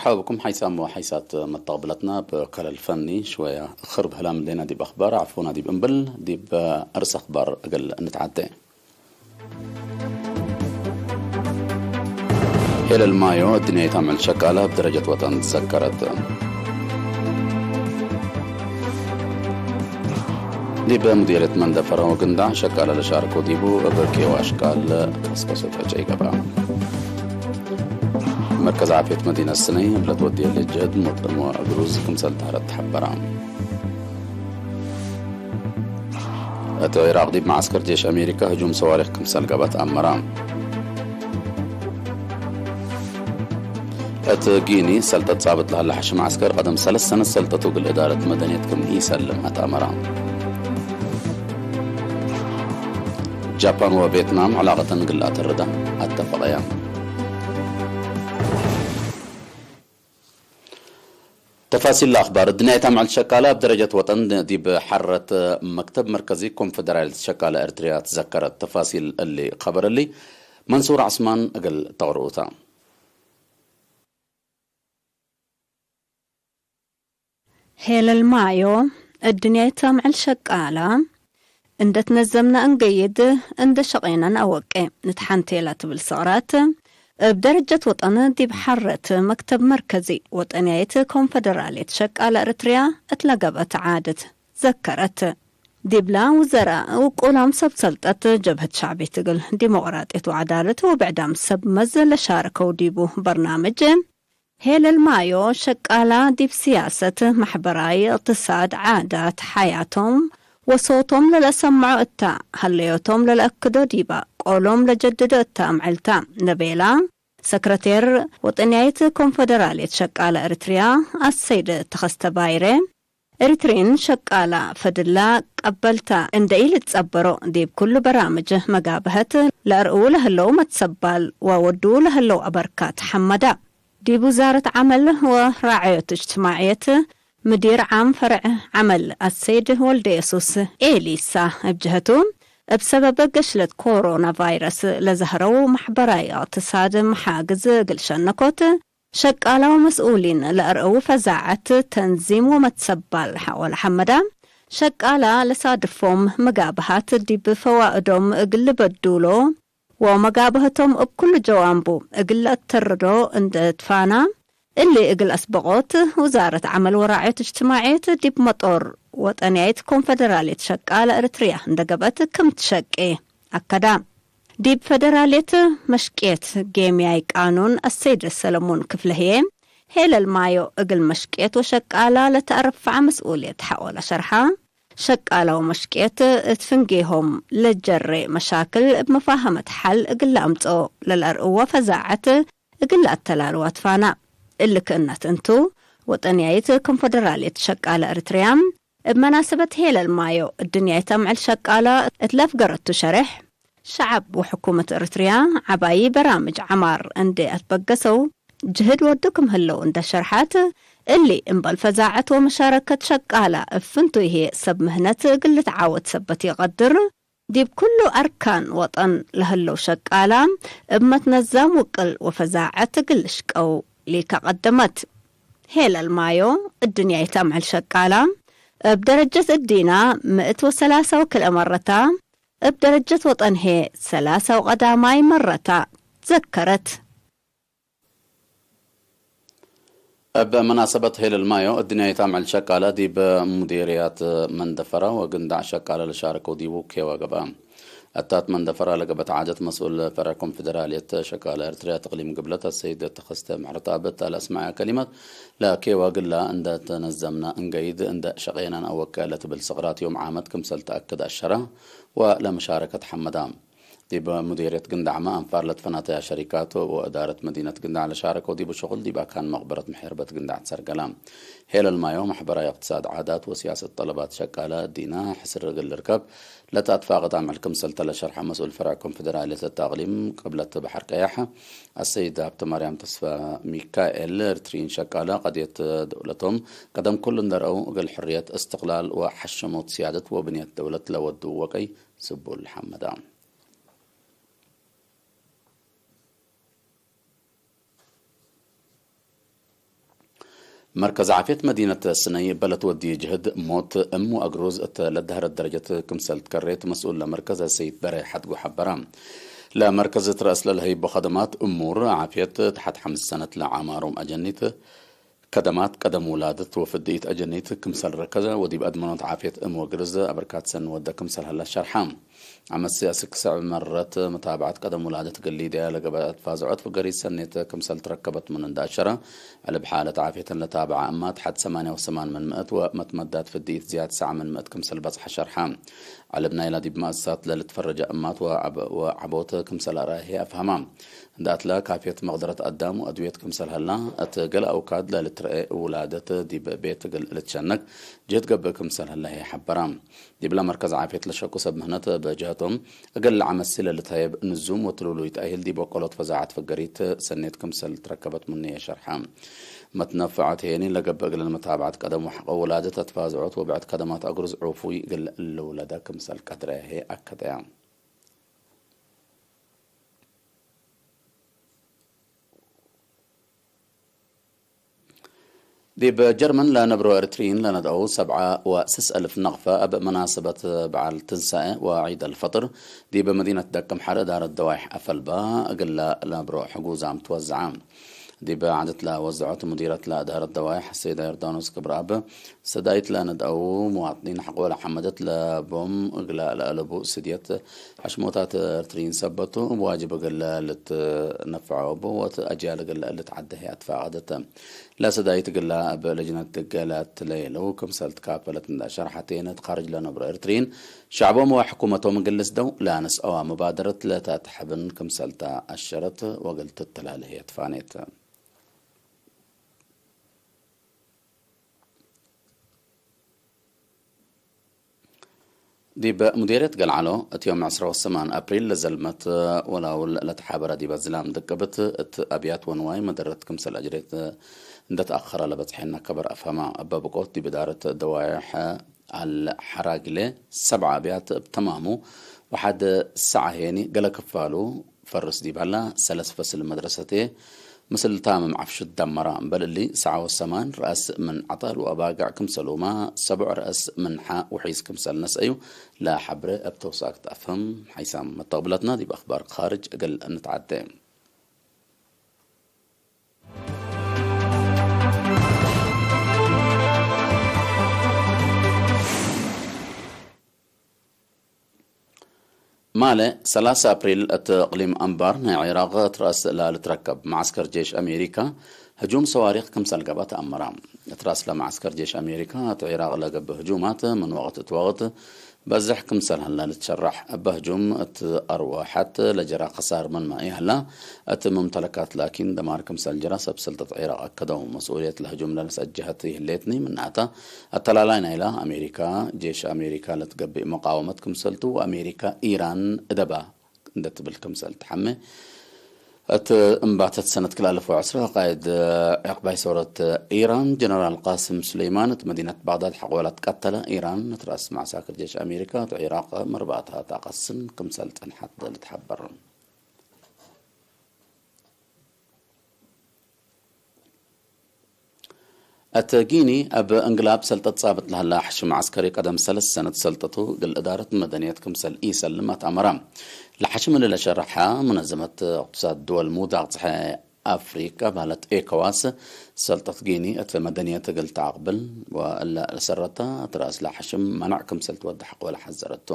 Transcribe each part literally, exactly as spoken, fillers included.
ዐውኩም ሓይሳም ወሓይሳት መተቅብለትና፣ እብ ከለል ፈኒ ሽወያ እክር ብህላም እሌና ዲብ አክባር፣ ዓፎና ዲብ እምብል፣ ዲብ አርስ አክባር እግል ንትዓዴ። ሄለል ማዮ፣ እድንያይት አምዕል ሸቃለ እብ ደረጀት ወጠን ትዘከረት። ዲብ ሙዲርየት መንደፈረ ወግንዳዕ ሸቃለ ለሻርኮ ዲቡ እብ ኬዋ አሽቃል ከስከሰት ዕጨይ ገብአ። መርከዝ ዓፍየት መዲነት ስነይ እብ ለትወድየለ ጀህድ ሙጥዕም ወእግሩዝ ክምሰል ተህረት ተሐበረ። እት ዒራቅ ዲብ መዓስከር ጄሽ አሜሪከ ህጁም ሰዋሪክ ክምሰል ገብአት አመረ። እት ጊኒ ሰልጠት ጻብጥ ለሀለ ሐሽም ዐስከር ቀደም ሰለስ ሰነት ሰልጠቱ እግል እዳረት መደንየት ክም ኢሰልም አትአመራ። ጃፓን ወቬትናም ዕላቀተን እግል አተርዳ አተፈቀያ። ተፋሲል ለአክባር። እድንያይት አምዕል ሸቃለ እብ ደረጀት ወጠን ዲብ ሐረት መክተብ መርከዚ ኮንፈደራልየት ሸቃለ ኤርትርያ ትዘከረት። ተፋሲል እሊ ከበር እሊ መንሱር ዐስማን እግል ተቅርኡታ። ሄለል ማዮ፣ እድንያይት አምዕል ሸቃለ እንደ ትነዘምነ እንገይድ፣ እንደ ሸቄነ ነአወቄ ንትሐንቴ ለትብል ሰቅራት፣ እብ ደረጀት ወጠን ዲብ ሐረት መክተብ መርከዚ ወጠንያይት ኮንፈደራልየት ሸቃለ ኤርትርያ እት ለገብአት ዓድት ዘከረት። ዲብላ ውዘራእ ውቁላም ሰብ ሰልጠት ጀብህት ሸዕብየት እግል ዲሞቅራጥየት ወዐዳለት ወብዕዳም ሰብ መዝ ለሻረከው ዲቡ በርናምጅ፣ ሄለል ማዮ ሸቃላ ዲብ ስያሰት፣ መሕበራይ፣ እቅትሳድ፣ ዓዳት፣ ሐያቶም ወሶቶም ለለአሰምዖ እታ፣ ሀለዮቶም ለለአክዶ ዲባ፣ ቆሎም ለጀድዶ እታ አምዕልታ፣ ለቤላ፣ ሰክረቴር ወጠንያይት ኮንፈደራልየት ሸቃላ ኤርትርያ አሰይድ ተኸስተ ባይሬ፣ ኤሪትሪን ሸቃላ ፈድላ ቀበልታ እንደ ኢልትጸበሮ፣ ዲብ ኩሉ በራምጅ መጋብሀት ለአርኡ ለህለው መትሰባል ወወዱ ለህለው አበርካት ሐመዳ። ዲብ ውዛረት ዐመል ወራዕዮት እጅትማዕየት ምዲር ዓም ፈርዕ ዐመል አሰይድ ወልደየሱስ ኤሊሳ እብ ጀህቱ፣ እብ ሰበብ ገሽለት ኮሮና ቫይረስ ለዘህረው ማሕበራይ እቅትሳድ መሓግዝ እግል ሸነኮት፣ ሸቃላ ወመስኡሊን ለአርአዉ ፈዛዐት ተንዚም ወመትሰባል ሐቆ ለሐመዳ፣ ሸቃላ ለሳድፎም መጋብሃት ዲብ ፈዋእዶም እግል ልበዱሎ ወመጋብሀቶም እብ ኩሉ ጀዋንቡ እግል ለአተርዶ እንዴ ትፋና፣ እሊ እግል አስበቆት፣ ውዛረት ዐመል ወራዕየት እጅትማዕየት ዲብ መጦር ወጠንያይት ኮንፈደራልየት ሸቃለ ኤረትርያ እንዴ ገብአት ክም ትሸቄ አከዳ። ዲብ ፈደራልየት መሽቅየት ጌምያይ ቃኑን አሰይድ ሰለሙን ክፍለ ህዬ፣ ሄለል ማዮ እግል መሽቅየት ወሸቃላ ለተአረፍዐ መስኡልየት ሐቆ ለሸርሐ፣ ሸቃላ ወመሽቅየት እት ፍንጌሆም ለጀሬ መሻክል እብ መፋሀመት ሐል እግል ለአምጽኦ ለለአርአወ ፈዛዐት እግል ለአተላልዋ ትፋና። እሊ ክእነት እንቱ፣ ወጠንያይት ኮንፈደራልየት ሸቃለ ኤረትርያ፣ እብ መናሰበት ሄለል ማዮ እድንያይት አምዕል ሸቃላ እት ለአፍገረቱ ሸሬሕ፣ ሸዐብ ወሕኩመት ኤረትርያ ዐባዪ በራምጅ ዐማር እንዴ አትበገሰው፣ ጅህድ ወዱ ክም ህለው እንዴ ሸርሐት፣ እሊ እምበል ፈዛዐት ወመሻረከት ሸቃላ እብ ፍንቱይ ህዬ ሰብ ምህነት እግል ልትዓወት ሰበት ኢቀድር፣ ዲብ ኩሉ አርካን ወጠን ለህለው ሸቃላ እብ መትነዛም ውቅል ወፈዛዐት እግል ልሽቀው ሊከ ቀደመት። ሄለል ማዮ፣ እድንያይት አምዕል ሸቃላ፣ እብ ደረጀት እዲና ምእት ወሰላሳ ወክልኤ መረታ፣ እብ ደረጀት ወጠን ህዬ ሰላሳ ወቀዳማይ መረታ ትዘከረት። እብ መናሰበት ሄለል ማዮ፣ እድንያይት አምዕል ሸቃለ ዲብ ሙዴርያት መንደፈራ ወግንዳዕ ሸቃለ ለሻረከው ዲቡ ኬዋ ገብአ። እታት መንደፈራ ለገብአት ዓደት መስኡል ፈርዕ ኮንፌደራልየት ሸቃለ ኤረትርያ ተቅሊም ግብለት አሰይድ ተኸስተ ምሕረተአብ እተ ለአስመዐ ከሊመት፣ ለኬዋ ግላ እንደ ተነዘምነ እንገይድ፣ እንደ ሸቄነ ነአወቀ ለትብል ሰቅራት ዮም ዓመት ክምሰል ተአክድ አሸረ ወለመሻረከት ሐመዳ። ዲብ ሙዴርየት ግንዳዕመ አንፋር ለትፈናተያ ሸሪካት ወእዳረት መዲነት ግንዳዕ ለሻረከው ዲቡ ሸቁል ዲብ አካን መቅበረት መሐርበት ግንዳዕ ትሰርገላ። ሄለል ማዮ፣ መሕበራይ፣ እቅትሳድ፣ ዓዳት ወስያሰት ጠለባት ሸቃለ ዲና ሕስር እግል ልርከብ ለተአትፋቅት አምዕል ክምሰልተ ለሸርሐ መስኡል ፈርዕ ኮንፌደራልየት እት አቅሊም ቅብለት በሐር ቀያሕ አሰይድ ሀብተማርያም ተስፋሚካኤል፣ ኤረትርዪን ሸቃለ ቀድየት ደውለቶም ቀደም ኩሉ እንዴ ረአው እግል ሕርየት፣ እስትቅላል ወሐሸሞት ስያደት ወብንየት ደውለት ለወዱ ወቀይ ስቡል ሐመዳ። መርከዝ ዓፍየት መዲነት ስነይ እበ ለትወድዩ ጅህድ ሞት እም ወአግሩዝ እተ ለደሀረት ደረጀት ክምሰል ትከሬት መስኡል ለመርከዝ ሰይድ በሬ ሐድጉ ሐበረ። ለመርከዝ እት ረአስ ለልሀይቦ ከደማት እሙር ዓፍየት ተሐት ሐምስ ሰነት ለዓማሮም አጀኒት ከደማት ቀደም ውላደት ወፍድኢት አጀኒት ክምሰል ረከዘ ወዲብ አድመኖት ዓፍየት እም ወግርዝ አበርካት ሰኒ ወደ ክምሰል ሀለ ሸርሐ። አመሲ አስክ ሰዕብ መረት መታብዐት ቀደም ውላደት እግል ሊድያ ለገብአ አትፋዝዖት ፍገሪት ሰኔት ክምሰል ትረከበት ምን እንደ አሸረ፣ ዕልብ ሓለት ዓፍየተን ለታብዐ እማት ሐድ ሰማንያ ወሰማን ምን ምእት ወመትመዳት ፍድኢት ዝያድ ሰዕ ምን ምእት ክምሰል በጽሐ ሸርሐ። ዕልብ ናይላ ዲብ መአሰሳት ለልትፈረጀ እማት ወዐብ-፣ ወዐቦት ክምሰል አርአየ አፍሀማ። እንደ አትለ ካፍየት መቅደረት አዳም ወአድውየት ክምሰል ሀላ፣ እት ገሌ አውካድ ለልትረኤ ውላደት ዲብ ቤት እግል ልትሸነክ ጅህድ ገብእ ክምሰል ሀለ ህይ ሐበራ። ዲብለ መርከዝ ዓፍየት ለሸቁ ሰብ ምህነት በጀህቶም፣ እግል ለዐመሲ ለልትሀየብ ንዙም ወትሉሉይ ተእሂል ዲብ ወቀሎት ፈዛዐት ፍገሪት ሰኔት ክምሰል ትረከበት ምኑ የሸርሐ። መትነፈዐት ሄኒ ለገብእ እግል መታብዐት ቀደም ወሐቆ ውላደት አትፋዝዖት ወብዕድ ከደማት አግሩዝ ዑፉይ እግል ልውለደ ክምሰል ቀድረ ህይ አከደያ። ዲብ ጀርመን ለነብሮ ኤርትርይን ለነድአው ሰብዓ ወስስ አልፍ ነቅፈ እብ መናሰበት በዓል ትንሳኤ ወዒድ አልፈጥር ዲብ መዲነት ደቅምሐር እዳረት ደዋይሕ አፈልባ እግለ ለነብሮ ሕጉዛም ትወዝዐ። ዲብ ዓደት ለወዝዖት ሙዲረት ለእዳረት ደዋይሕ ሰይዳ ዮርዳኖስ ክብረአብ፣ ሰዳይት ለነድአው መዋጥኒን ሐቆ ለሐመደት ለቦም እግለ ለአለቡ ስድየት ሐሽሞታት ኤርትርይን ሰበቱ እብ ዋጅብ እግለ ልትነፈዖ እቡ ወእት አጅያል እግለ ልትዐደ ህይ አትፋቀደት። ለሰዳይት እግለ እብ ለጅነት እግለ ትለየለው ክምሰል ትካፈለት እንደ ሸርሐት፣ የነት ካርጅ ለነብሮ ኤርትርይን ሸዕቦም ወሕኩመቶም እግል ልስደው ለአነስአዋ መባደረት ለተትሐብን ክምሰልተ አሸረት ወእግል ትተላለ ህይ አትፋኔት። ዲብ ሙዴርየት ገልዓሎ፣ እት ዮም ዕስራ ወሰማን አፕሪል ለዘልመት ወላውል ለተሓበረ ዲበ ዝላም ድቅብት እት አብያት ወንዋይ መደረት ክምሰል አጅሬት እንደ ተአኸረ ለበጽሐነ ከበር አፍሀማ። እበ ብቆት ዲብ እዳረት ደዋይሕ አልሐራግሌ ሰብዓ አብያት እብ ተማሙ ወሐድ ሰዓ ሄኒ ገለ ክፋሉ ፈርስ ዲብ ሀላ ሰለስ ፈስል መድረሰቴ ምስል ታምም ዐፍሹት ደመራ። እምበል እሊ፣ ሰዓ ወሰማን ረአስ ምን ዐጣል ወአባግዕ ክምሰሉመ፣ ሰቡዕ ረአስ ምን ሐ ውሒዝ ክምሰል ነስአዩ ለሐብሬ እብ ተውሳክት አፍህም። ሐይሳም መተቅብለትና ዲብ አኽባር ካርጅ እግል ንትዓዴ። ማሌ፣ ሰላሳ አፕሪል፣ እት እቅሊም አንባር ናይ ዒራቅ እት ረአስ ለልትረከብ መዓስከር ጄሽ አሜሪካ ህጁም ሰዋሪክ ክምሰል ገብአ ተአመረ። እት ረአስ ለመዓስከር ጄሽ አሜሪካ እት ዒራቅ ለገብእ ህጁማት ምን ወቅት እት ወቅት በዝሕ ክምሰል ሀለ ልትሸረሕ። እበ ህጁም እት አርወሐት ለጀረ ከሳር ምንመ ኢሀላ፣ እት ሙምተለካት ላኪን ደማር ክምሰል ጀረ ሰብ ስልጠት ዒራቅ አከደው። መስኡልየት ለህጁም ለነስአት ጀሀት ኢህሌትኒ፣ ምናተ፣ አተላላይ ናይላ አሜሪካ፣ ጄሽ አሜሪካ ለትገብእ መቃወመት ክምሰልቱ ወአሜሪካ ኢራን እደባ እንደ ትብል ክምሰል ተሐሜ። እት እምባተት ሰነት ክልኤ አልፍ ወዐስረ ቃይድ ዕቅባይ ሰውረት ኢራን ጀነራል ቃስም ሱሌይማን እት መዲነት ባግዳድ ሐቆ ለትቀተለ። ኢራን እት ረአስ መዓሳክር ጄሽ አሜሪካ እት ዒራቅ መርባእታ ተአቀስን ክምሰል ጸንሐት ልትሐበር። እት ጊኒ፣ እብ እንግላብ ሰልጠት ጻብጥ ለሀላ ሐሽም ዐስከሪ ቀደም ሰለስ ሰነት ሰልጠቱ እግል እዳረት መደንየት ክምሰል ኢሰልም አትአመረ። ለሐሽም እሊ ለሸርሐ፣ መነዘመት እቅትሳድ ድወል ሙዳቅ ጸሐ አፍሪቀ በህለት ኤኮዋስ፣ ሰልጠት ጊኒ እት መደንየት እግል ተአቅብል ወእለ ለሰረተ እት ረአስ ለሐሽም መነዕ ክምሰል ትወደሐ ወለ ሐዘረቱ።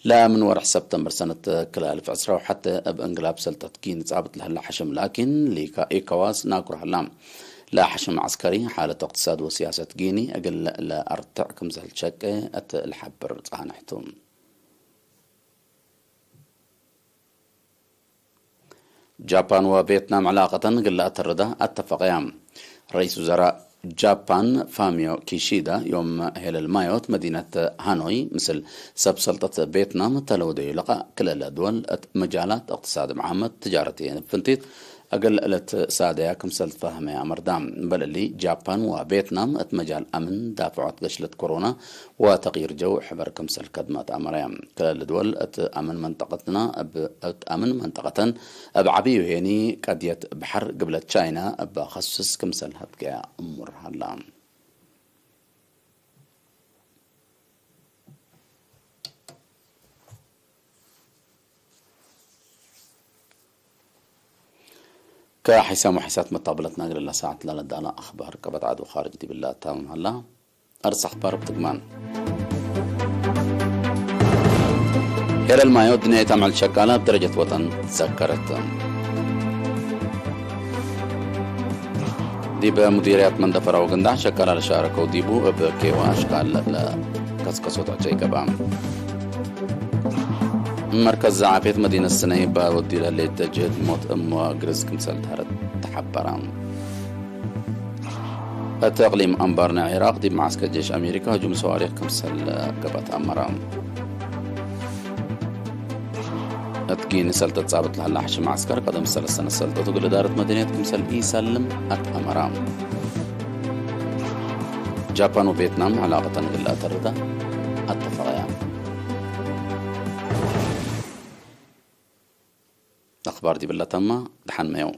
ለምን ወርሕ ሰብተምበር ሰነት ክልኤ አልፍ ዕስራ ወሐቴ እብ እንግላብ ሰልጠት ጊኒ ጻብጥ ለሀላ ሐሽም ላኪን፣ ሊካ ኤኮዋስ ናኩር ሀላ። ለሐሽም ዐስከሪ፣ ሓለት እቅትሳድ ወስያሰት ጊኒ እግል ለአርትዕ ክምሰል ሸቄ እት ለሐብር ጻንሕቱ። ጃፓን ወቬትናም ዕላቀተን እግል ለአተርዳ አተፈቀያ። ረኢስ ውዘራእ ጃፓን ፋሚዮ ኪሺዳ ዮም ሄለል ማዮት መዲነት ሃኖይ ምስል ሰብ ሰልጠት ቬትናም ተለውደዩ ለቃእ ክልኤ ድወል እት መጃላት እቅትሳድ፣ መዓመት፣ ትጃረት የንብ ፍንቲት እግል ልትሳደያ ክምሰል ትፈህመ አመርዳ። እምበል እሊ፣ ጃፓን ወቬትናም እት መጃል አምን፣ ዳፍዖት ገሽለት ኮሮና ወተቅይር ጀው ሕበር ክምሰል ከድመ አትአመረያ። ክል ድወል እት አምን መንጠቀትና እብ፣ እት አምን መንጠቀተን እብ ዐቢዩ ሄኒ፣ ቀድየት በሐር ግብለት ቻይና እብ ከሱስ ክምሰል ሀትከያ እሙር ሀላ። ከሐይሳም ወሐይሳት መታብለትና እግል ለሳዐት ለለዳላ አኽባር ቀበት ዐድ ወኻርጅ ዲብላ ታምም ሀላ። አርስ አኽባር እብ ትግማን። ኤረል ማዮ ድንያይት አምዕል ሸቃላ እብ ደረጀት ወጠን ትዘከረት። ዲበ ሙዲርያት መንደፈራ ወገንዳዕ ሸቃላ ለሻረከው ዲቡ እብ ኬዋ አሽቃል ለከስከሶት ዕጨይ ገብአ። መርከዝ ዘዓፍየት መዲነት ስነይ እበ ወዲ ለህሌት ጀህድ ሞት እም ወግርዝ ክምሰል ተሐረ ተሐበረ። እት እቅሊም አንባር ናይ ዒራቅ ዲብ መዓስከር ጄሽ አሜሪካ ህጁም ሰዋሪክ ክምሰል ገብአ ተአመረ። እት ጊኒ ሰልጠት ጻብጥ ለሀለ ሐሽም ዐስከር ቀደም ሰለስ ሰነት ሰልጠቱ እግል እዳረት መደንየት ክምሰል ኢሰልም አትአመረ። ጃፓን ወቬትናም ዐላቀተን እግል ለአተርደ አተፈቀያ። አኽባር ዲብለ ተመ፣ ደሐን መየው።